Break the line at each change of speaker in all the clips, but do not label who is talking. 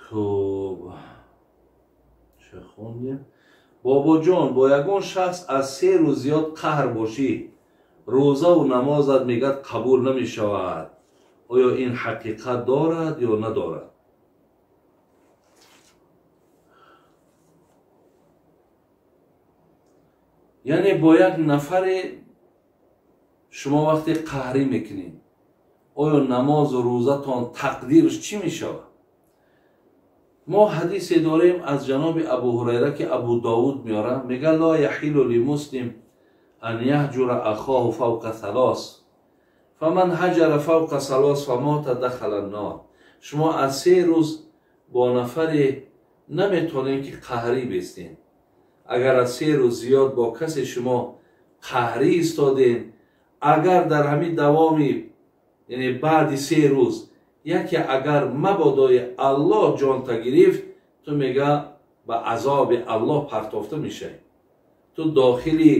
Хуб, чӣ хондем? Бобоҷон, бо ягон шахс аз 3 рӯз зиёд қаҳр бошӣ, рӯзаву намозат мегӯяд қабул намешавад. Оё ин ҳақиқат дорад ё надорад? Яъне бо як нафаре шумо вақте қаҳрӣ мекунед, оё намозу рӯзатон тақдирш чӣ мешавад? Мо ҳадисе дорем аз ҷаноби Абу Ҳурайра, ки Абу Довуд меорад, мегӯяд: ла яҳилу лимуслим ан яҳҷура ахоҳу фавқа салос, фаман ҳаҷара фавқа салос фамота дахала ннор. Шумо аз 3 рӯз бо нафаре наметавонед, ки қаҳрӣ бестед. Агар аз 3 рӯз зиёд бо касе шумо қаҳрӣ истодед, агар дар ҳамин давоми, яъне баъди 3 рӯз яке агар мабодои Аллоҳ ҷонта гирифт, ту мега ба азоби Аллоҳ партофта мешавӣ, ту дохили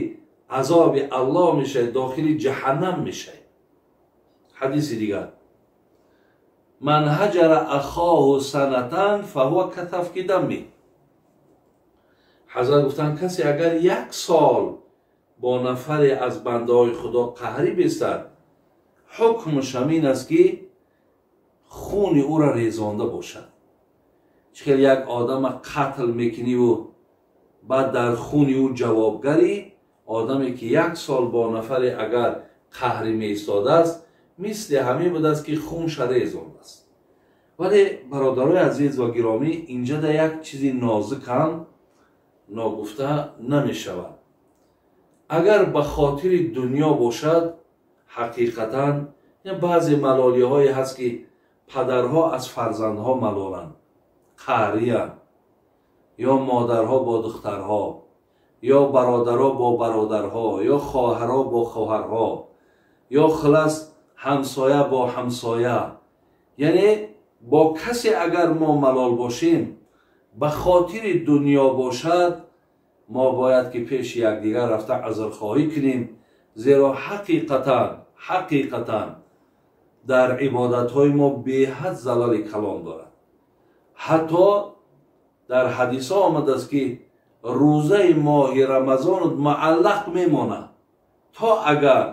азоби Аллоҳ мешавӣ, дохили ҷаҳаннам мешавӣ. Ҳадиси дигар: ман ҳаҷара ахоҳу санатан фаҳува катафки дами. Ҳазрат гуфтанд, касе агар 1 сол бо нафаре аз бандаҳои Худо қаҳрӣ бестад, ҳукмаш ҳамин аст, ки хуни ӯро резонда бошад. Чӣ хел як одама қатл мекуниву баъд дар хуни ӯ ҷавобгарӣ, одаме ки 1 сол бо нафаре агар қаҳрӣ меистодааст, мисли ҳамин будааст, ки хунша резондааст. Вале бародарои азиз ва гиромӣ, инҷа да як чизи нозик ҳам ногуфта намешавад. Агар ба хотири дунё бошад, ҳақиқатан баъзе малолиҳое ҳаст, ки падарҳо аз фарзандҳо малоланд, қаҳриянд, ё модарҳо бо духтарҳо, ё бародарҳо бо бародарҳо, ё хоҳарҳо бо хоҳарҳо, ё хулас ҳамсоя бо ҳамсоя. Яъне бо касе агар мо малол бошем, ба хотири дунё бошад, мо бояд ки пеши якдигар рафта узрхоҳӣ кунем, зеро ҳақиқатан дар ибодатҳои мо беҳад залали калон дорад. Ҳатто дар ҳадисҳо омадааст, ки рӯзаи моҳи Рамазон муаллақ мемонад, то агар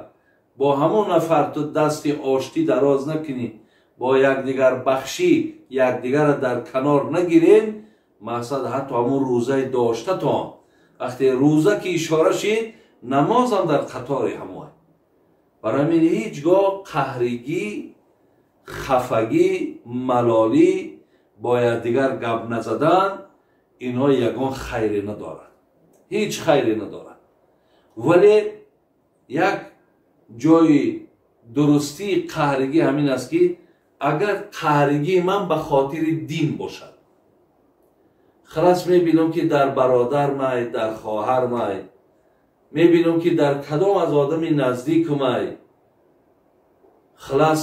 бо ҳамон нафар ту дасти оштӣ дароз накунӣ, бо якдигар бахшӣ якдигарро дар канор нагирем, мақсад ҳатто ҳамон рӯзаи доштатон, вақте рӯза ки ишора шид, намозам дар қатори ҳамон. Барои ҳамин ҳеҷ гоҳ қаҳригӣ, хафагӣ, малолӣ, бо якдигар гап назадан, инҳо ягон хайре надорад, ҳеҷ хайре надорад. Вале як ҷои дурустии қаҳригӣ ҳамин аст, ки агар қаҳригии ман ба хотири дин бошад, халас мебинам, ки дар бародар май, дар хоҳар май, мебинам, ки дар кадом аз одами наздик май, халас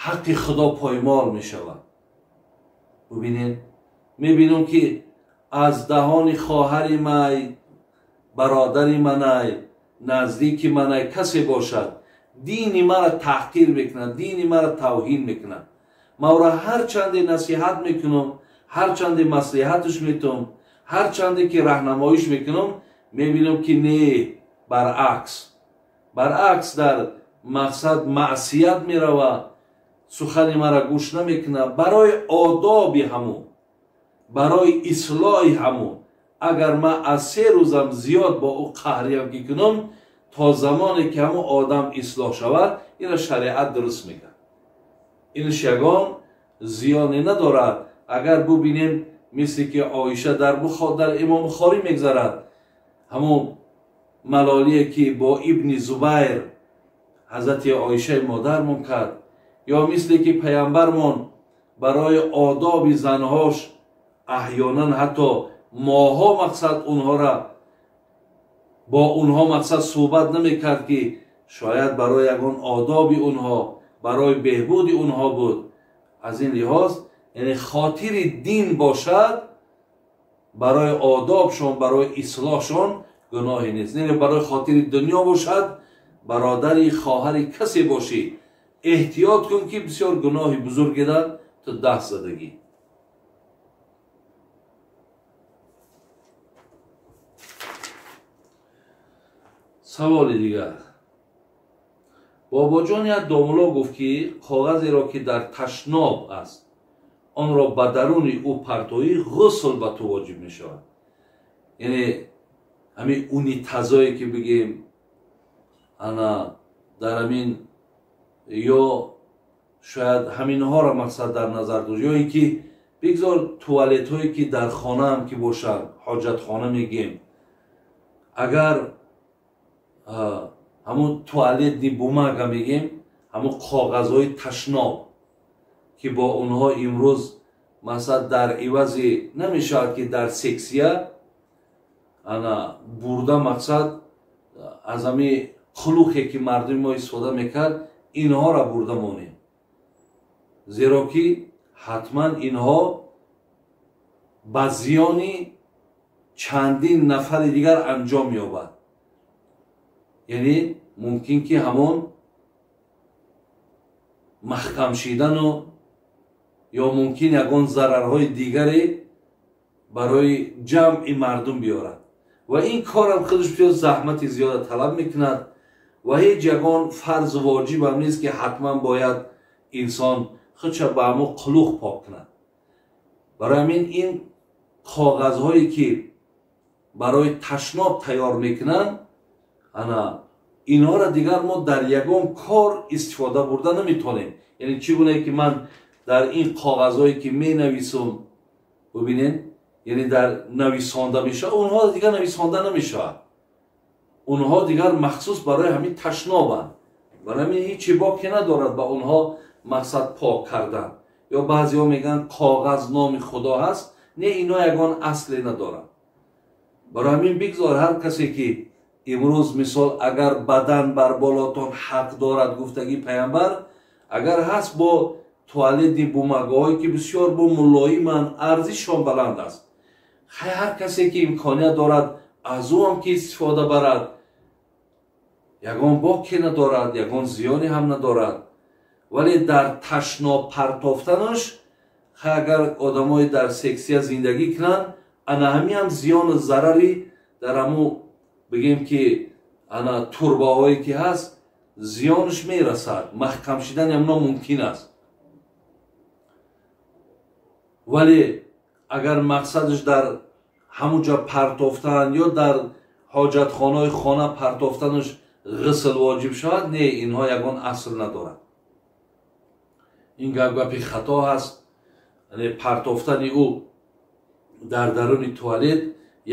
ҳаққи Худо поймол мешавад. Бубинед, мебинам, ки аз даҳони хоҳари май, бародари манай, наздики манай касе бошад, дини маро таҳқир мекунад, дини маро тавҳин мекунад. Ман ӯро ҳарчанде насиҳат мекунам, ҳарчанде маслиҳатш метум, ҳарчанде ки раҳнамоиш мекунам, мебинам, ки не, баръакс дар мақсад маъсият мерава, сухани маро гӯш намекунад. Барои одоби ҳамун, барои ислоҳи ҳамун, агар ман аз 3 рӯзам зиёд бо ӯ қаҳриям ки кунам, то замоне ки ҳамун одам ислоҳ шавад, инро шариат дуруст мекард. Инш ягон зиёне надорад. Агар бубинем, мисли ки Оиша дар Имом Бухорӣ мегзарад, ҳамон малолие ки бо Ибни Зубайр ҳазрати Оишаи модармон кард, ё мисле ки паямбармон барои одоби занҳош аҳёнан ҳатто моҳҳо мақсад онҳоро бо онҳо мақсад суҳбат намекард, ки шояд барои ягон одоби онҳо, барои беҳбуди онҳо буд. Аз ин лиҳоз, яъне хотири дин бошад, барои одобшон, барои ислоҳшон гуноҳе нест. Не, барои хотири дунё бошад, бародари хоҳари касе бошӣ, эҳтиёт кун, ки бисёр гуноҳи бузурге дар ту даст задагӣ. Саволи дигар. Бобоҷон як домуло гуфт, ки коғазеро, ки дар ташноб аст, онро ба даруни ӯ партоӣ, ғусл ба ту воҷиб мешавад. Яъне ҳамин унитазое ки бигем, ана дар ҳамин ё шояд ҳаминҳоро мақсад дар назар дошт, ё ин ки бигзор туалетҳое ки дар хонаам ки бошанд, ҳоҷатхона мегем, агар ҳамун туалетни бумага мегем, ҳамун коғазҳои ташноб ки бо онҳо имрӯз масалан дар ивази намешавад ки дар сексия ана бурда, мақсад аз ҳамин қулухе ки мардуми мо истифода мекард, инҳоро бурда монем, зеро ки ҳатман инҳо ба зиёни чандин нафари дигар анҷом меёбад. Яъне мумкин ки ҳамон маҳкам шидану ё мумкин ягон зарарҳои дигаре барои ҷамъи мардум биёрад. Ва ин корам худаш бисёр заҳмати зиёда талаб мекунад ва ҳеҷ ягон фарзу воҷибам нест, ки ҳатман бояд инсон худша ба ҳамон қулуқ пок кунад. Барои ҳамин ин коғазҳое ки барои ташноб тайёр мекунанд, ана инҳоро дигар мо дар ягон кор истифода бурда наметавонем. Яъне чӣ гунае ки ман дар ин коғазҳое ки менависум, бубинед, яъне дар нависонда мешавад, онҳо дигар нависонда намешавад. Онҳо дигар махсус барои ҳамин ташнобанд. Барои ҳамин ҳеҷ боке надорад ба онҳо мақсад пок кардан. Ё баъзеҳо мегӯянд коғаз номи Худо ҳаст, не, инҳо ягон асле надоранд. Барои ҳамин бигзор ҳар касе ки имрӯз мисол агар бадан бар болотон ҳақ дорад, гуфтагӣ пайғамбар, агар ҳаст бо туалетни бумагаҳое ки бисёр бо мулоиманд, арзишшон баланд аст, хай ҳар касе ки имконият дорад аз ӯ ҳам ки истифода барад, ягон боке надорад, ягон зиёне ҳам надорад. Вале дар ташноб партофтанаш, хай агар одамое дар сексия зиндагӣ кунанд, ана ҳамин ҳам зиёну зарари дар ҳамун бигем ки ана турбаҳое ки ҳаст, зиёнаш мерасад, маҳкам шидани ҳамно мумкин аст. Вале агар мақсадаш дар ҳамун ҷо партофтан ё дар ҳоҷатхонаҳои хона партофтанаш ғусл воҷиб шавад, не, инҳо ягон асл надорад. Ин гап гапи хато ҳаст. Яъне партофтани ӯ дар даруни туалет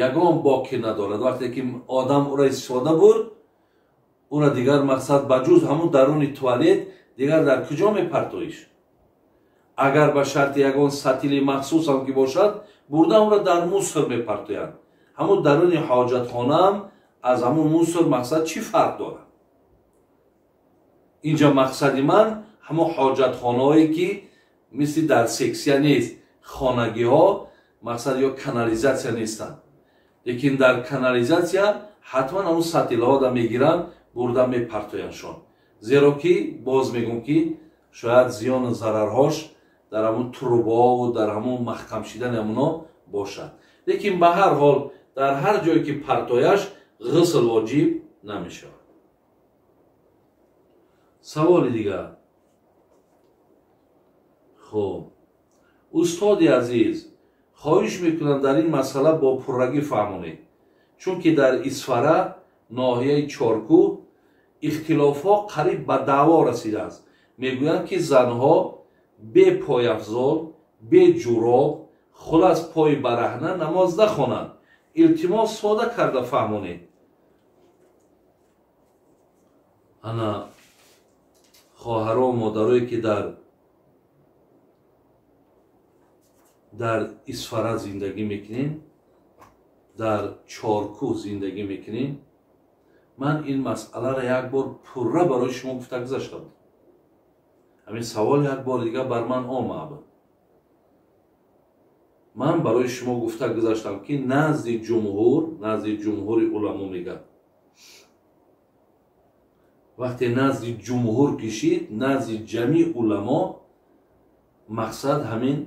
ягон боке надорад. Вақте ки одам ӯро истифода бурд, ӯро дигар мақсад ба ҷуз ҳамун даруни туалет дигар дар куҷо мепартоиш? Агар ба шарти ягон сатили махсусам ки бошад, бурда ӯро дар мусор мепартоянд. Ҳамун даруни ҳоҷатхонаам аз ҳамун мусор мақсад чӣ фарқ дорад? Инҷа мақсади ман ҳамон ҳоҷатхонаҳое ки мисли дар сексия нест, хонагиҳо мақсад ё канализатсия нестанд, лекин дар канализатсия ҳатман ҳамун сатилҳо да мегиранд, бурда мепартояндшон. Зеро ки боз мегӯм ки шояд зиёну зарарҳош дар ҳамун трубаҳову дар ҳамун маҳкам шидани ҳамуно бошад. Лекин ба ҳар ҳол дар ҳар ҷое ки партояш, ғусл воҷиб намешавад. Саволи дигар. Хуб, устоди азиз, хоҳиш мекунам дар ин масъала бо пуррагӣ фаҳмонед, чунки дар Исфара, ноҳияи Чоркӯҳ, ихтилофҳо қариб ба даъво расидааст. Мегӯянд ки занҳо бе пойафзол, бе ҷуроб, хулас пои бараҳна намоз нахонанд. Илтимос сода карда фаҳмонед. Ана хоҳаро модарое ки дар Исфара зиндагӣ мекунем, дар Чоркӯҳ зиндагӣ мекунем, ман ин масъаларо як бор пурра барои шумо гуфта гузашта будам. Ҳамин савол як бор дигар бар ман омад. Ман барои шумо гуфта гузаштам ки назди ҷумҳур, назди ҷумҳури уламо мегӯяд, вақте назди ҷумҳур кишид, назди ҷамъи уламо мақсад ҳамин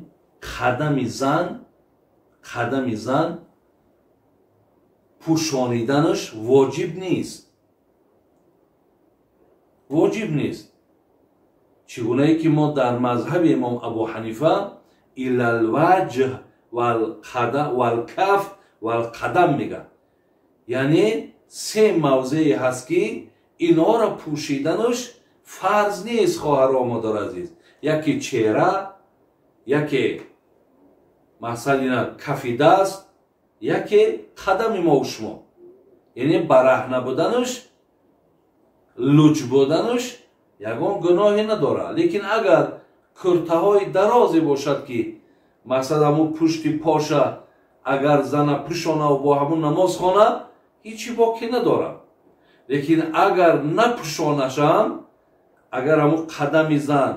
қадами зан, қадами зан пӯшониданаш воҷиб нест. Воҷиб нест. Чӣ гунае ки мо дар мазҳаби имом Абу Ҳанифа илалваҷҳ валкаф валқадам мегӯяд. Яъне се мавзее ҳаст ки инҳоро пӯшиданаш фарз нест, хоҳаро модари азиз. Яке чеҳра, яке мақсад ина кафи даст, яке қадами мо шумо. Яъне бараҳна буданаш, луҷ буданаш ягон гуноҳе надорад. Лекин агар куртаҳои дарозе бошад ки мақсад ҳамун пушти поша агар зана пӯшонаву бо ҳамун намоз хонад, ҳечи боке надорад. Лекин агар напӯшонашам, агар ҳамун қадами зан,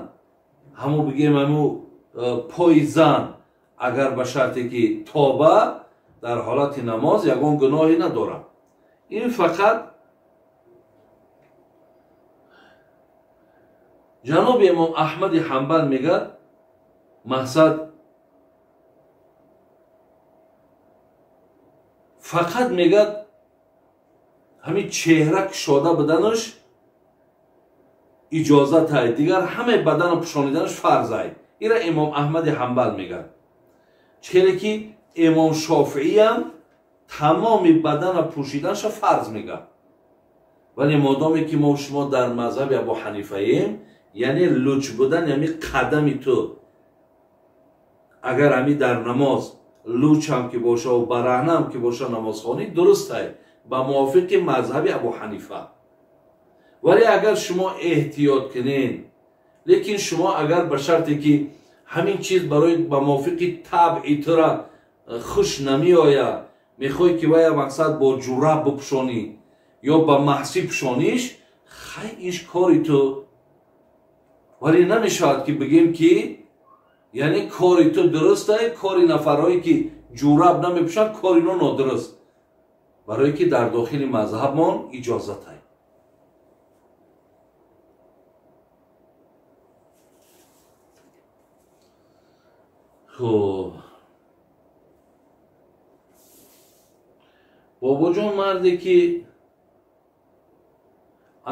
ҳамун бигем ҳамун пои зан агар ба шарте ки тоба дар ҳолати намоз ягон гуноҳе надорад. Ин фақат ҷаноби имом Аҳмади Ҳанбал мегӯяд, мақсад фақат мегӯяд ҳамин чеҳра кушода буданаш иҷозат ай, дигар ҳамаи баданро пӯшониданаш фарз ай. Ира имом Аҳмади Ҳанбал мегӯяд. Челе ки имом Шофииам тамоми баданро пӯшиданашро фарз мегӯяд. Вале модоме ки мо шумо дар мазҳаби Абу Ҳанифаем, яъне луҷ будан ҳами қадами ту агар ҳами дар намоз лучам ки боша ва бараҳнаам ки боша намозхонӣ дуруст ай ба мувофиқи мазҳаби Абу Ҳанифа. Вале агар шумо эҳтиёт кунед, лекин шумо агар ба шарте ки ҳамин чиз барои ба мувофиқи табъи тура хуш намеояд, мехоҳӣ ки вая мақсад бо ҷураб бипӯшонӣ ё ба маҳсӣ пӯшониш, хай иш кори ту. Вале намешавад ки бигем ки яъне кори ту дуруст ай, кори нафарҳое ки ҷураб намепӯшанд кори ино нодуруст, барое ки дар дохили мазҳабмон иҷозат ай. Хуб, бобоҷон, марде ки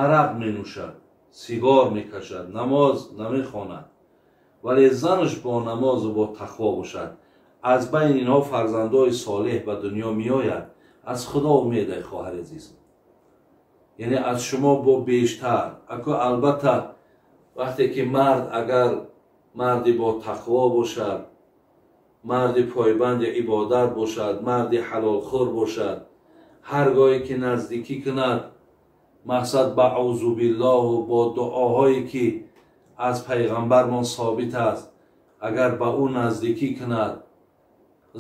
арақ менӯшад, сигор мекашад, намоз намехонад, вале занаш бо намозу бо тақво бошад, аз байни инҳо фарзандои солеҳ ба дунё меояд. Аз худо умед ай хоҳари азиз, яъне аз шумо бо бештар. Аку албатта вақте ки мард агар марди бо тақво бошад, марди пойбанди ибодат бошад, марди ҳалолхӯр бошад, ҳар гоҳе ки наздикӣ кунад, мақсад ба аузу биллоҳу бо дуоҳое ки аз пайғамбармон собит аст, агар ба ӯ наздикӣ кунад,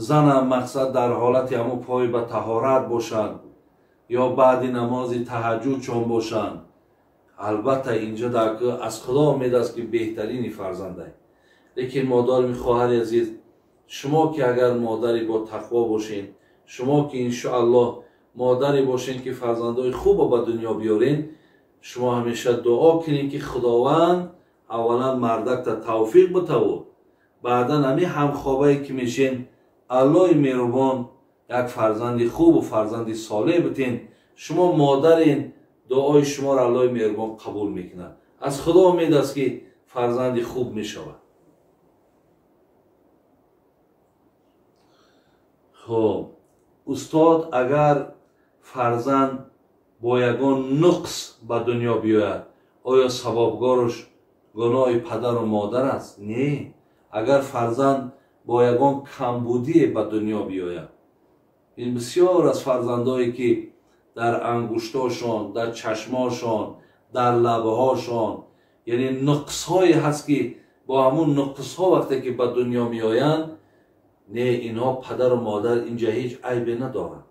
занам мақсад дар ҳолати ҳамун пой ба таҳорат бошанд ё баъди намози таҳаҷҷудшон бошанд, албатта инҷо аз худо умед аст ки беҳтарини фарзандай. Лекин модари хоҳари азиз, шумо ки агар модари бо тақво бошед, шумо ки иншоаллоҳ модаре бошед ки фарзандои хубо ба дунё биёред, шумо ҳамеша дуо кунед ки худованд аввалан мардакта тавфиқ битаву, баъдан ҳами ҳамхобае ки мешен Аллоҳи меҳрубон як фарзанди хубу фарзанди солеҳ битен. Шумо модарен, дуои шуморо Аллоҳи меҳрубон қабул мекунад. Аз худо умед аст ки фарзанди хуб мешавад. Хуб, устод, агар фарзанд бо ягон нуқс ба дунё биёяд, оё савобгораш гуноҳи падару модар аст? Не. Агар фарзанд бо ягон камбудие ба дунё биёяд, ин бисёр аз фарзандое ки дар ангуштошон, дар чашмошон, дар лабҳошон, яъне нуқсҳое ҳаст ки бо ҳамун нуқсҳо вақте ки ба дунё меоянд, не, инҳо падару модар инҷа ҳеҷ айбе надоранд.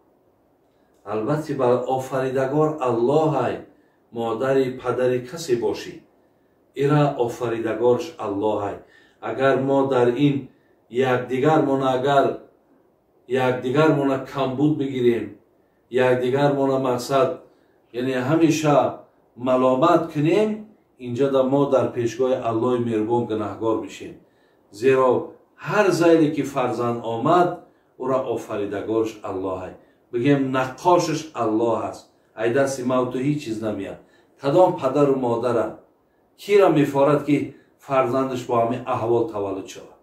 Албатта ба офаридагор Аллоҳ ай, модари падари касе бошӣ, ира офаридагорш Аллоҳ ай. Агар мо дар ин якдигармона агар якдигармона камбуд бигирем, якдигармона мақсад яъне ҳамеша маломат кунем, инҷа да мо дар пешгоҳи Аллоҳи меҳрубон гунаҳгор мешем. Зеро ҳар зайле ки фарзанд омад, ӯра офаридагорш Аллоҳ ай. Бигем наққошаш Аллоҳ аст. Ай дасти мавту ҳеҷ чиз намеяд. Кадом падару модара, кира мефорад, ки фарзандаш бо ҳамин аҳвол таваллуд шавад?